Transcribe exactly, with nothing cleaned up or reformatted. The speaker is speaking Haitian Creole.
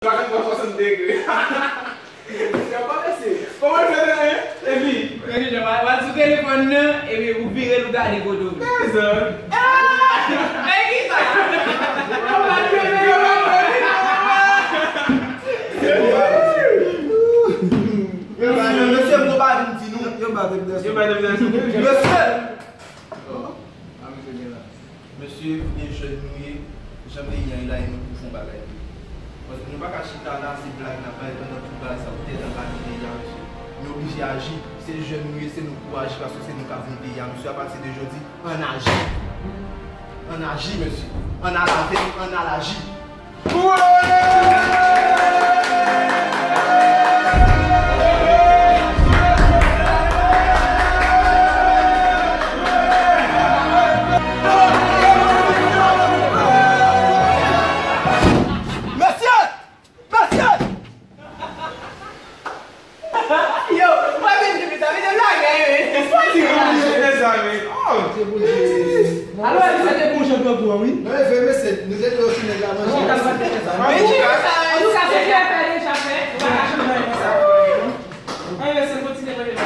Bagay mwen swasant degre. Kòman l fè tande? Epi, Epi, jan w al sou telefòn nan, epi ou vire l, ou gade kote w ye. Mezanmi. Men ki sa? Yo ba, yo ba, yo ba. Mesye, mesye, m gon bagay m di nou. Yo ba, yo ba. Mesye! Mesye, de jèn nou ye, jan peyi a ye la, e nou pou fè yon bagay pou li. Paske nou pa ka chita la, se blag n ap bay pandan tout bagay sa yo tèt anba peyi a, mesye. Nou oblije aji. Se jèn nou ye, se nou pou aji, paske se nou k ap vin peyi a, mesye. Apati de jodi, ann aji. Ann aji, mesye. Ann al avèk, ann al aji. Mesye! Mesye! Yo, pa vin di sa, vin lage, wi. Sa di lage, mezanmi. Oh! Alò, li se te bon jan pran tou, wi. Non, e vre, mesye, nou te dwe osi nèg la manje. Antouka, antouka, se fè fè deja fè. Ou pa ka chanje konsa. Anyen, mesye, kontinye manje.